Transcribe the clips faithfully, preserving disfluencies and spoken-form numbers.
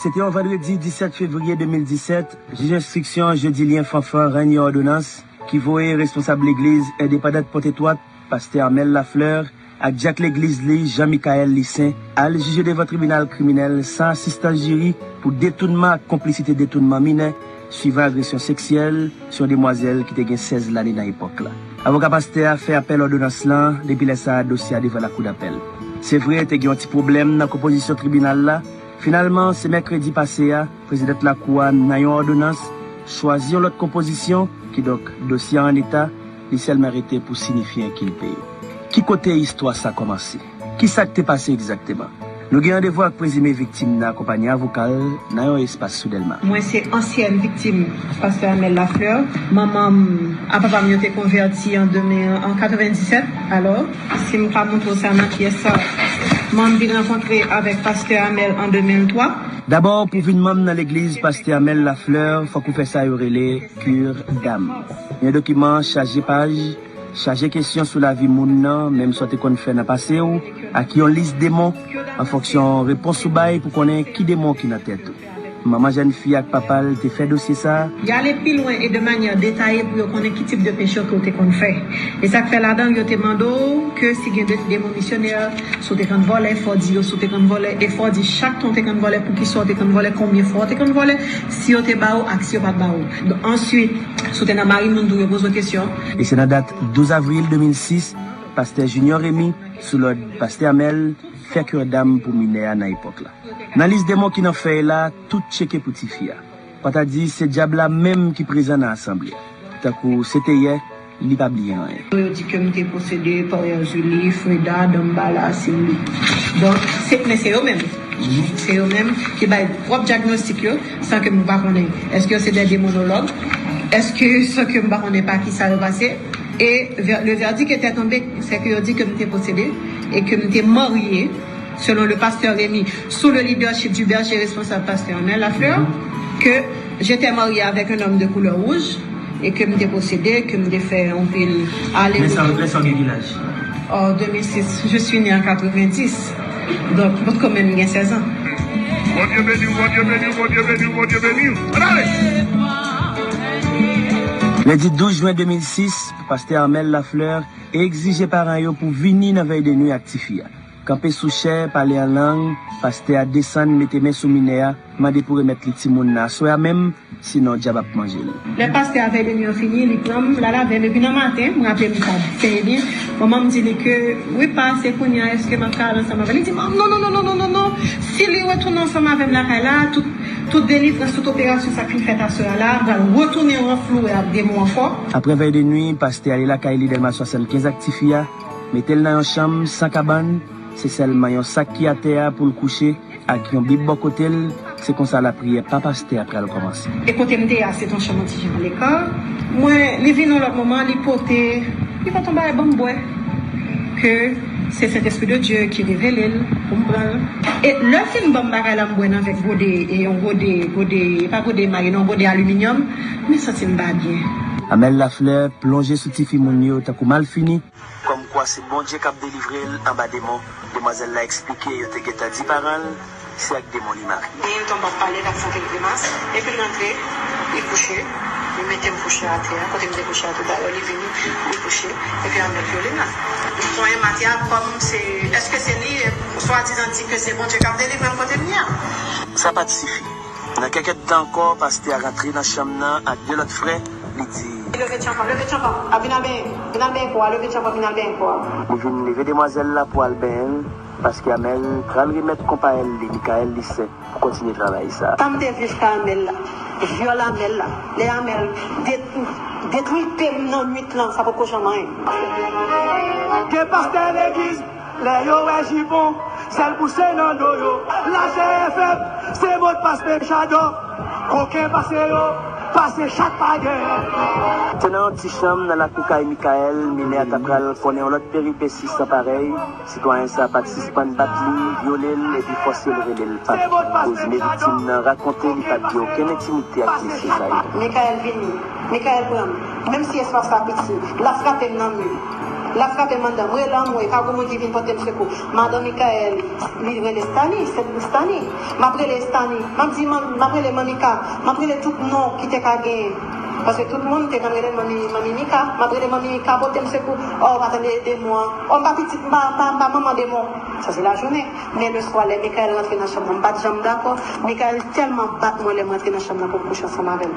Se te yon vandredi disèt fevriye de mil disèt, jij enstriksyon Jedilien Fanfan rann yon òdonans ki voye responsab legliz endepandant Pòtetwòt, pastè Armel Lafleur, ak dyak legliz li, Jean Michael Lissaint, al jije devan tribinal kriminèl san asistans jiri pou detounman ak konplisite detounman minè, swivan agresyon seksyèl sou yon demwazèl ki te gen sèz lane nan epòk la. Avoka pastè a fè apèl òdonans lan, depi lè sa a, dosye a devan lakou dapèl. Se vre, te gen yon ti pwoblèm nan konpozisyon tribinal la. Finalman, se mèkredi pase a, prezidant lakou a, nan yon òdonans, chwazi yon lòt konpozisyon, kidonk, dosye a an eta, li sèlman rete pou sinifye enkilpe yo. Ki kote istwa sa kòmanse? Ki sa k te pase egzakteman? Nou gen randevou ak prezime viktim nan akonpanye avoka l nan yon espas sou Dèlma. Mwen se ansyèn viktim pastè Armel Lafleur. Manman m ak papa m yo te konvèti an de mil, an katrevenndisèt. Alò, si m ka montre w sa nan pyès sa, manman m vin rankontre avèk pastè Armel an de mil twa. Dabò, pou vin manm nan legliz pastè Armel Lafleur, fòk ou fè sa yo rele cure d'âme. Yon dokiman chaje paj, chaje kesyon sou lavi moun nan, menm sa w te konn fè nan pase w, ak yon lis demon, an fonksyon repons ou bay pou konnen ki demon ki nan tèt ou. Manman jèn fi ak papa l te fè dosye sa a. Y ale pi lwen e de manyè detaye pou yo konnen ki tip de peche ke w te konn fè. E sa k fè ladan yo te mande w ke si gen de, demon misyonè, si w te konn vòlè, fò w di yo si w te konn vòlè, e fò w di chak tan w te konn vòlè, poukisa w te konn vòlè, konbyen fwa w te konn vòlè, si yo te ba w ak si yo pa t ba w. Answit, si w te nan mari moun tou, yo poze w kesyon. E se nan dat douz avril de mil sis, pastè Junior Remy, sou lòd pastè Armel, fè cure d'âme pou minè a nan epòk la. Nan lis demon ki nan fèy la, tout tcheke pou tifi a. Patadi se dyab la menm ki prezan nan asanble a. Tankou se te yè, li pa bliye anyen. Yo di ke m te posede pa Erzulie, Freda, Dambala, Cindy. Donk, se, men se yo menm. Se yo menm ki bay pwòp dyagnostik yo, san ke m pa konnen. Èske yo se de demonològ? Èske, san ke m pa konnen pa ki sa yo pase? E vè-, le verdict était tombé, se ke yo di ke m te posede e ke m te marye, selon le pasteur Remy, sous le leadership du berger responsable pasteur Armel Lafleur, que j'étais mariée avec un homme de couleur rouge et que m te posede, ke m te fè anpil ale. Lè sa, lè sa w gen ki laj? En deux mille six, je suis née en quatre-vingt-dix. Donk, mwen kanmenm gen sèz an. Bondye beni w, Bondye beni w, Bondye beni w, Bondye beni w. Ann ale! Lendi douz jen de mil sis, pastè Armel Lafleur egzije paran yo pou vini nan vèy de nwi ak tifi a. Kanpe sou chè, pale an lang, pastè a desann, mete men sou minè a, mande pou remèt li timoun nan aswè a menm, sinon dyab ap manje l. Lè pastè a vèy de nwi an fini, li pran m, l al avè m, epi nan maten, m raple m sa trè byen, manman m di li ke, wi pa, se kounye a, èske m ap ka al ansanm avè l? Li di, non, non, non, non, non, non, non, non, si li retounen ansanm avè m lakay la, tout, tout delivrans, tout operasyon sa k fin fèt aswè a la, m pral retounen ranflouwe ak demon ankò. Apre vèy de nwi, pastè ale lakay li Dèlma swasannkenz ak tifi a, mete l nan yon chanm san kabann, se sèlman yon sak ki atè a pou l kouche, ak yon bib bò kote l, se konsa lapriyè pa pastè a pral kòmanse. E kote m te ye a, se t on chanm an ti jan aleka. Mwen, li vin yon lòt moman, li pote, li pote yon bagay ban m bwè. Ke se Sentespri de Dye ki revele l pou m pran l. E lè l fin ban m bagay la, m bwè nan vè gode, e yon gode, gode, e pa gode emaye, non, gode aliminyòm, mwen santi m pa byen. Amèl Laflè plonje sou tifi moun yo tankou malfini. Kòmkwa se Bondye k ap delivre l anba demon. Demwazèl la eksplike yo te gentan di paran l se ak demon li marye. Gen yon tan m p ap pale, l ap fè anpil grimas, epi l rantre, li kouche, li mete m kouche atè a, kote m te kouche a toutalè, li vini, li kouche, epi Amèl vyole m la. Li konyen m atè a kòm se, èske se li, swadizan di ke se Bondye k ap delivre m kote m ye a. Sa pa t sifi. Nan kèk èdtan ankò, pastè a rantre nan chanm nan ak de lòt frè, li di. Leve tchanpan, leve tchanpan, a vin al benyen, vin al benyen kò a, leve tchanpan, vin al benyen kò a. Li vin leve demwazèl la pou al benyen l, paske Amèl pral remèt konpayèl li, Michael Lissaint, pou kontinye travay sa. Tan m te viv kay Amèl la, vyòl Amèl la, lè Amèl det-, detwite m nan nwit lan, sa potko janm anyen. Gen pastè legliz, lè yo wè jipon, sèl pou se nan do yo. Lachè e fèb, se modpas pechadò. Koken pase yo, pase chat pa gen. Se nan yon ti chanm nan lakou kay Michael, minè a ta pral konnen yon lòt peripesi san parèy. Sitwayen sa a pa t sispann bat li, vyole l, epi fòse l rele l pap. Prezime viktim nan rakonte li pa t gen okenn entimite ak mesye sa yo. Michael vini. Michael pran m. Menm si espas la piti, l ap frape m nan mi. L ap frape m anndan. M rele anmwe, pa gen moun ki vin pote m sekou. Madan Mikaèl, li rele Stani, se Stani. M ap rele Stani. M ap di, man- m ap rele Manmika. M ap rele tout non ki te ka genyen. Paske tout moun te konn rele m Manmi, Manmi Mika. M ap rele Manmi Mika, pote m sekou. Oh, pa tande demon an. Oh, m pa pitit, m pa, m pa, m pa manman demon. Sa se lajounen. Men leswa, lè Mikaèl rantre nan chanm nan, m pa t janm dakò. Mikaèl tèlman bat mwen lè m rantre nan chanm nan pou m kouche ansanm avè l.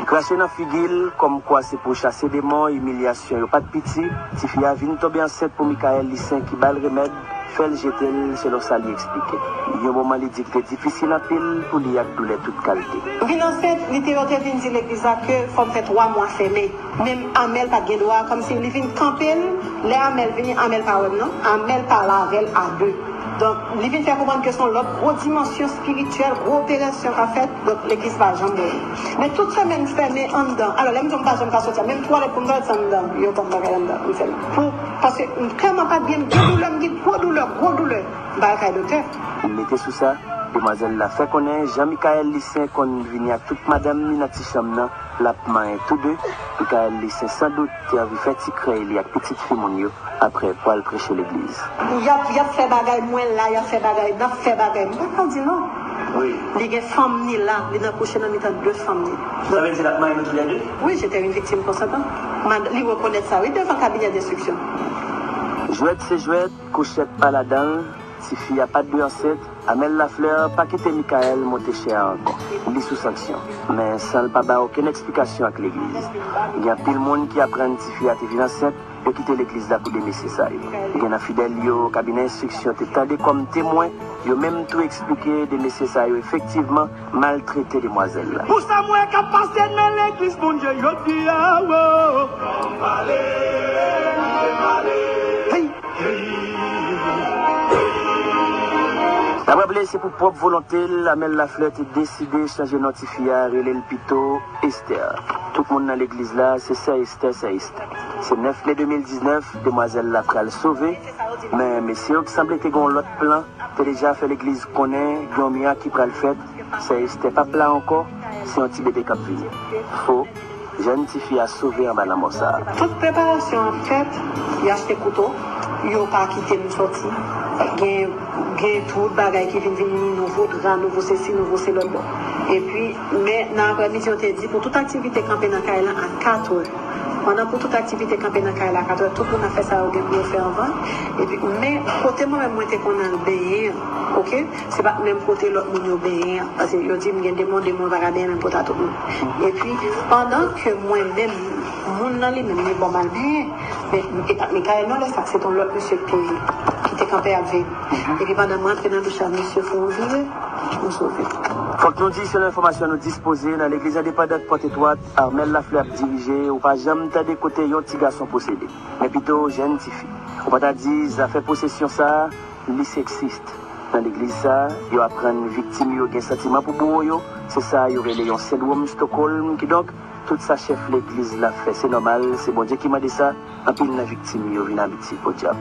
Krache nan figi l, kòmkwa se pou chase demon, imilyasyon yo pa t piti. Tifi a vin tonbe ansent pou Mikaèl Lisen ki ba l remèd, fè l jete l, selon sa li eksplike. Yon moman li di ki te difisil anpil pou li ak doulè tout kalte. M vin ansent, li te, yo te vin di legliz la ke fò m fè twa mwa fèmen. Menm Amèl pa t gen dwa, kòmsi li vin kanpe l. Lè Amèl vini, Amèl pa wè m non. Amèl pale avè l a de. Donk, li vin fè konprann ke se yon lòt gwo dimansyon espirityèl, gwo operasyon k ap fèt. Donk, legliz pa janm wè m. Men tout semèn m fèmen anndan. Alò, lè m di w m pa janm ka soti a, menm twalèt pou m twalèt se anndan, yo ban m bagay anndan, m fèmen. Pou, paske m, kè m an pa t byen, m gen doulè, m gen gwo doulè, gwo doulè. M pa al kay doktè. Mete sou sa, demwazèl la fè konnen jan Mikaèl Lisen konn vini ak tout madanm li nan ti chanm nan, l ap manyen tou de. Mikaèl Lisen sandout te anvi fè ti krèy li ak pitit fi moun yo, apre pral preche legliz. Y ap, y ap fè bagay, mwen la, y ap fè bagay, n ap fè bagay. M pa ka di non. Wi. Li gen fanm ni la, li nan kouche nan mitan de fanm ni. Sa vle di l ap manyen nou toulède? Wi, j'étais une victime consentante. Mad- li rekonèt sa, wi, devan kabinè denstriksyon. Jwèt se jwèt, kouchèt pa ladan l, tifi a pa t dwe ansent, Amèl Laflè pa kite Mikaèl monte chè a ankò. Li sou sanksyon. Men san l pa bay okenn eksplikasyon ak legliz. Gen anpil moun ki aprann tifi a te vin ansent, yo kite legliz la pou de mesye sa yo. Gen nan fidèl yo, kabinè enstriksyon te tande kòm temwen, yo menm tou eksplike de mesye sa yo efektivman maltrete demwazèl la. Pou sa m wè k ap pase nan legliz Bondye jodi a, wo. Hey! N ap raple, se pou pwòp volonte l, Amèl Laflè te deside chanje non tifi a, rele l pito Esther. Tout moun nan legliz la, se sè Esther, sè Esther. Se nèf me de mil diznèf, demwazèl la pral sove, men mesye yo ki sanble te gen yon lòt plan, te deja fè legliz konnen gen yon mirak ki pral fèt, sè Esther p ap la ankò, se yon ti bebe k ap vini. Fo, jèn tifi a sove anba lanmò sa a. Tout preparasyon ap fèt, y achte kouto, yo pa kite m sòti. Gen, gen tout bagay ki vin vini, nouvo dra, nouvo sesi, nouvo selòt. Epi, men nan aprèmidi, yo te di pou tout aktivite kanpe nan kay la a katrè. Pandan pou tout aktivite kanpe nan kay la a katrè, tout moun ap fè sa yo gen pou yo fè anvan. Epi, men kote mwen menm mwen te konn al benyen an, oke? Se pa t menm kote lòt moun yo benyen an. Paske yo di m gen demon, demon pa ka benyen menm kote a tout moun. Epi, pandan ke mwen menm, moun nan li menm, li ban m al benyen. Men, e pa t Mikaèl non, lè sa, se t yon lòt mesye ki te, ki te kanpe ap veye m. Epi pandan m rantre nan douch la, mesye fè yon vire, m sove. Fòk nou di, selon enfòmasyon nou dispoze, nan legliz endepandant Pòt Etwat, Armel Lafleur ap dirije, ou pa janm tande kote yon ti gason posede. Men pito, jèn tifi. Ou pa ta di, zafè posesyon sa a, li seksis. Nan legliz sa a, yo aprann viktim yo gen santiman pou bowo yo, se sa yo rele yon sendwòm Stockholm. Kidonk, tout sa chèf legliz la fè, se nòmal, se Bondye ki mande sa, anpil nan viktim yo vin abitye podyab.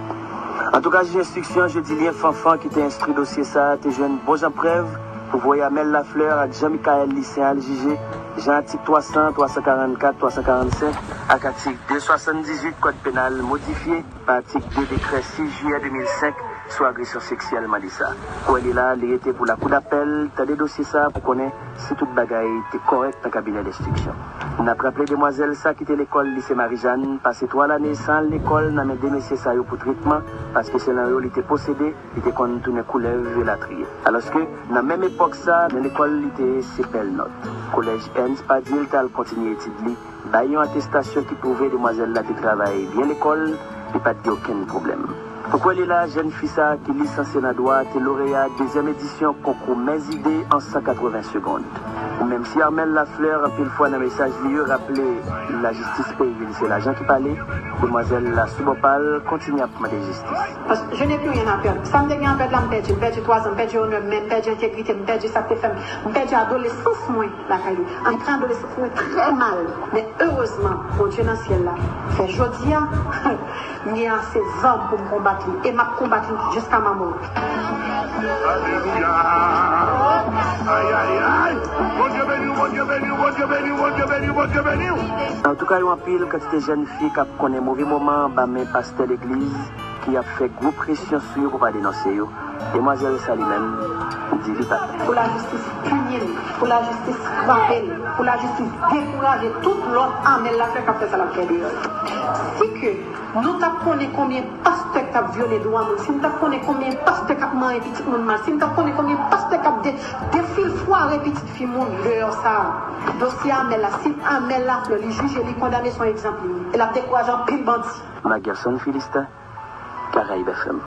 Antouka, jij enstriksyon Jodilien Fanfan ki te enstwi dosye sa a te jwenn bon jan prèv pou voye Armel Lafleur ak Jean Michael Licen al jije, jan atik twa san, twa san karannkat, twa san karannsenk ak atik de swasanndizwit Kòd Penal modifye pa atik de dekrè sis jiyè de mil senk sou agresyon seksyèl mande sa. Kwè li la, li rete pou lakou dapèl tande dosye sa a pou konnen si tout bagay te kòrèk nan kabinè denstriksyon. N ap raple demwazèl sa kite lekòl Lise Marijàn, pase twa lane san al lekòl nan men de mesye sa yo pou tretman, paske selon yo li te posede, li te konn tounen koulèv elatriye. Alòske, nan menm epòk sa, nan lekòl li te ye se bèl nòt. Kolèj Ernst Padil t al kontinye etid li, bay yon atestasyon ki pwouve demwazèl la te travay byen lekòl, li pa t gen okenn pwoblèm. Pou kwè li la, jèn fi sa a ki lisansye nan dwa te loreya dezyèm edisyon konkou Mèzide an san katreven segonn. Menm si Armel Lafleur, anpil fwa nan mesaj li yo, raple lajistis peyi l se lajan ki pale, demwazèl la sou bò pa l kontinye ap mande jistis. Paske je n'ai plus rien à perdre. Sa m te gen a pèd la, m pèdi. M pèdi twa zan, m pèdi onè m, men m pèdi entegrite m, m pèdi sa k te fè m, m pèdi adolesans mwen lakay li. Antre adolesans mwen trè mal. Men erezman, Bondye nan syèl la fè jodi a, m gen ase zam pou m konbat li. E m ap konbat li jiska ma mò. Alelouya. Ay, ay, ay. Bondye beni w, Bondye beni w, Bondye beni w, Bondye Antouka, yo anpil kantite jèn fi k ap konnen move moman anba men pastè legliz ki ap fè gwo presyon sou yo pou pa denonse yo. Demwazèl sa li menm, di li pa. Pou lajistis pini l, pou lajistis frape l, pou lajistis dekouraje tout lòt Amèl la fè k ap fè sa l ap fè deyò yo. Si ke nou t ap konnen konbyen pastè k t ap vyole dwa moun, si n t ap konnen konbyen pastè k ap manyen pitit moun mal, si n t ap konnen konbyen pastè k ap de, defilfware pitit fi moun deyò sa a, dosye Amèl la, si Amèl Laflè li jije, li kondane, se yon egzanp li ye. E l ap dekouraje anpil bandi. Magerson Philistin, Caraïbes F M.